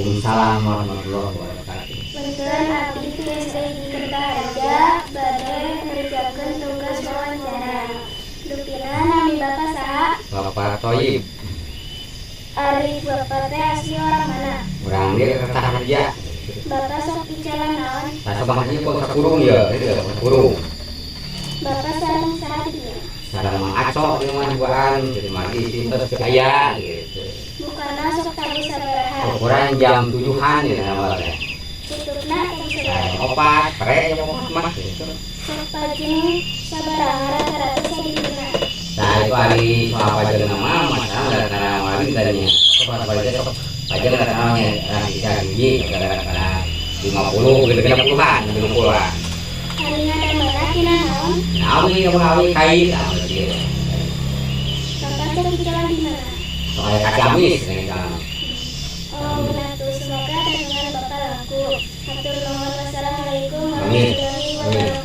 Waalaikumsalam warahmatullahi wabarakatuh. Punten, abdi ti SD 1 Kertaharja bade ngerjakeun tugas wawancara. Dupina nami Bapak saha? Bapak Toyib. Ari Bapak teh asli orang mana? Urang dieu Kertaharja. Bapak sok icalan naon? Nah, sok mah ieu kok sakurung ya, itu ya sakurung. Bapak sareng saha di dieu? Sareng Mang Aco di mah duaan, jadi mati sih terus aya gitu. Bukana sok tabuh sabaraha? Ukuran jam 7-an ya awalnya. Tutupna tabuh sabaraha? Nah, 4, pere jam 4 mah gitu. Sok pajeng sabaraha rata-rata sadintena? Nah, itu hari soal pajeng nama masalah karena awalnya tadinya. Sok pajeng sok pajeng rata-ratanya nah, bisa hiji rata-rata 50 gitu 60-an, 60-an. Ari ngadamelna tina naon? Nah, awi awi kai ah gitu. Bapak sok icalan di mana? Soalnya ka Ciamis nih kan. Oh, benar tuh. Semoga dagangan Bapak laku. Hatur nuhun. Wassalamualaikum Amin. warahmatullahi Amin. wabarakatuh.